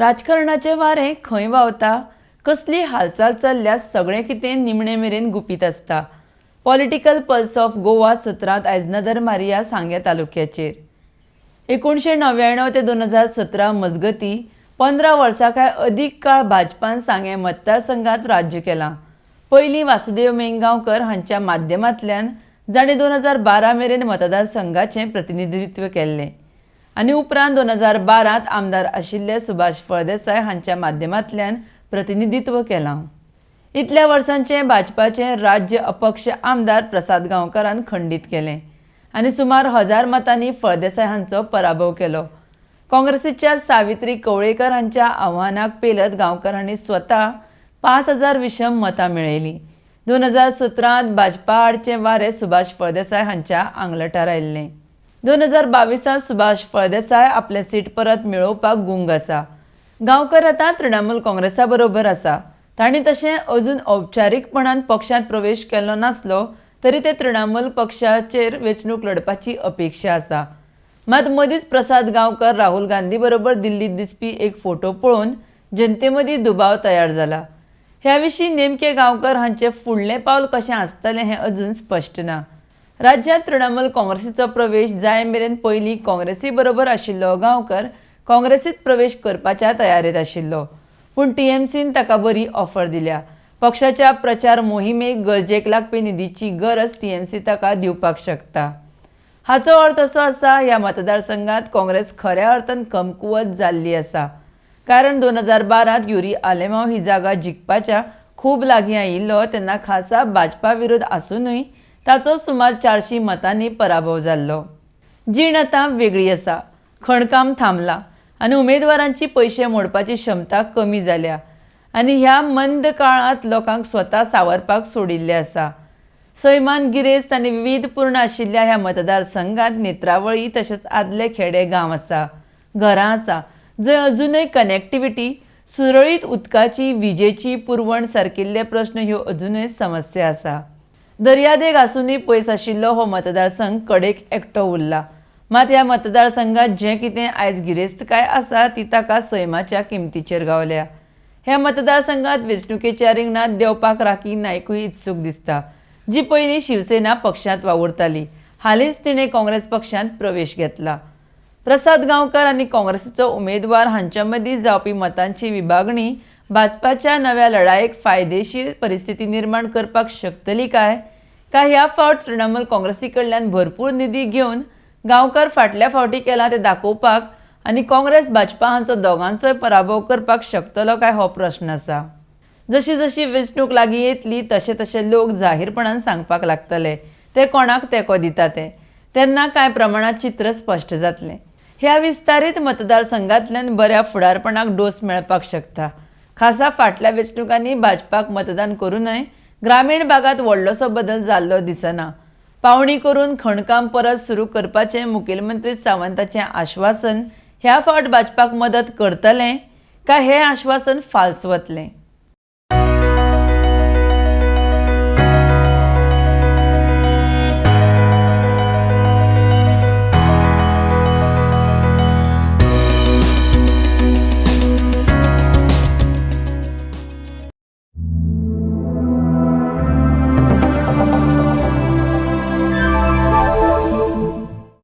राजकारणाचें वारें खंय व्हांवता, कसली हालचाल चल्ल्या, सगळें कितें निमणे मेरेन गुपीत आसता. पॉलिटिकल पल्स ऑफ गोवा सत्रांत आयज नदर मारया सांगें तालुक्याचेर. 1999 ते 2017 मजगतीं 15 वर्सां काय अदीक काळ भाजपान सांगें मतदारसंघात राज्य केलां. पयलीं वासुदेव मेंगांवकर हांच्या माध्यमांतल्यान, जाणें 2012 मेरेन मतदारसंघाचें प्रतिनिधित्व केल्लें, आनी उपरांत 2012त आमदार आशिल्ले सुभाष फळदेसाय हांच्या माध्यमांतल्यान प्रतिनिधित्व केलां. इतल्या वर्सांचें भाजपाचें राज्य अपक्ष आमदार प्रसाद गांवकारान खंडीत केलें आनी सुमार 1000 मतांनी फळदेसाय हांचो पराभव केलो. काँग्रेसीच्या सावित्री कवळेकर हांच्या आव्हानाक पेलत गांवकर हांणी स्वता 5000 विशम मतां मेळयलीं. 2017त भाजपा आडचें वारें सुभाष फळदेसाय हांच्या आंगलटार आयिल्लें. 2022त सुभाष फळदेसाय आपलें सीट परत मेळोवपाक गुंग आसा. गांवकर आतां तृणमूल काँग्रेसा बरोबर आसा. तांणी तशें अजून औपचारीकपणान पक्षांत प्रवेश केल्लो नासलो तरी ते तृणमूल पक्षाचेर वेंचणूक लढपाची अपेक्षा आसा. मात मदींच प्रसाद गांवकर राहुल गांधी बरोबर दिल्लीत दिसपी एक फोटो पळोवन जनतेमदीं दुबाव तयार जाला. ह्या विशीं नेमकें गांवकर हांचें फुडलें पावल कशें आसतलें हें अजून स्पश्ट ना. राज्यांत तृणमूल काँग्रेसीचो प्रवेश जाय मेरेन पयलीं काँग्रेसी बरोबर आशिल्लो गांवकर काँग्रेसीत प्रवेश करपाच्या तयारेंत आशिल्लो, पूण टीएमसीन ताका बरी ऑफर दिल्या. पक्षाच्या प्रचार मोहिमेक गरजेक लागपी निधीची गरज टीएमसी ताका दिवपाक शकता. हाचो अर्थ असो आसा, ह्या मतदारसंघात काँग्रेस खऱ्या अर्थान कमकुवत जाल्ली आसा, कारण 2012त युरी आलेमाव ही जागा जिखपाच्या खूब लागीं आयिल्लो तेन्ना खासा भाजपा विरोध आसुनूय ताचो सुमार 400 मतांनी पराभव जाल्लो. जीण आतां वेगळी आसा. खणकाम थांबलां आनी उमेदवारांची पयशे मोडपाची क्षमता कमी जाल्या आनी ह्या मंद काळांत लोकांक स्वता सावरपाक सोडिल्लें आसा. सैमान गिरेस्त आनी विविधपूर्ण आशिल्ल्या ह्या मतदारसंघात नेत्रावळी तशेंच आदले खेडे गांव आसा, घरां आसा, जंय अजुनय कनेक्टिविटी, सुरळीत उदकाची, विजेची पुरवण सारकिल्ले प्रस्न ह्यो अजुनय समस्या आसा. दर्यादेग आसुनूय पयस आशिल्लो हो मतदारसंघ कडेक एकटो उरला. मात ह्या मतदारसंघात जें कितें आयज गिरेस्तकाय आसा ती ताका सैमाच्या किमतीचेर गावल्या. ह्या मतदारसंघात वेंचणुकेच्या रिंगणांत देंवपाक राखी नायकूय इत्सूक दिसता, जी पयलीं शिवसेना पक्षांत वावुरताली. हालींच तिणें काँग्रेस पक्षांत प्रवेश घेतला. प्रसाद गांवकर आनी काँग्रेसीचो उमेदवार हांच्या मदीं जावपी मतांची विभागणी भाजपाच्या नव्या लढायेक फायदेशीर परिस्थिती निर्माण करपाक शकतली काय, काय ह्या फावट तृणमूल काँग्रेसी कडल्यान भरपूर निधी घेवन गांवकर फाटल्या फावटी केला तें दाखोवपाक आनी काँग्रेस भाजपा हांचो दोगांचोय पराभव करपाक शकतलो काय हो प्रश्न आसा. जशी जशी वेंचणूक लागीं येतली तशे तशे लोक जाहीरपणान सांगपाक लागतले ते कोणाक तेंको दिता ते, तेन्ना कांय प्रमाणांत चित्र स्पश्ट जातलें. ह्या विस्तारीत मतदारसंघांतल्यान बऱ्या फुडारपणाक डोस मेळपाक शकता. खासा फाटल्या वेंचणुकांनी भाजपाक मतदान करूनय ग्रामीण भागांत व्हडलोसो बदल जाल्लो दिसना. पावणी करून खणकाम परत सुरू करपाचें मुखेलमंत्री सावंताचें आश्वासन ह्या फावट भाजपाक मदत करतलें काय हें आश्वासन फाल्स वतलें?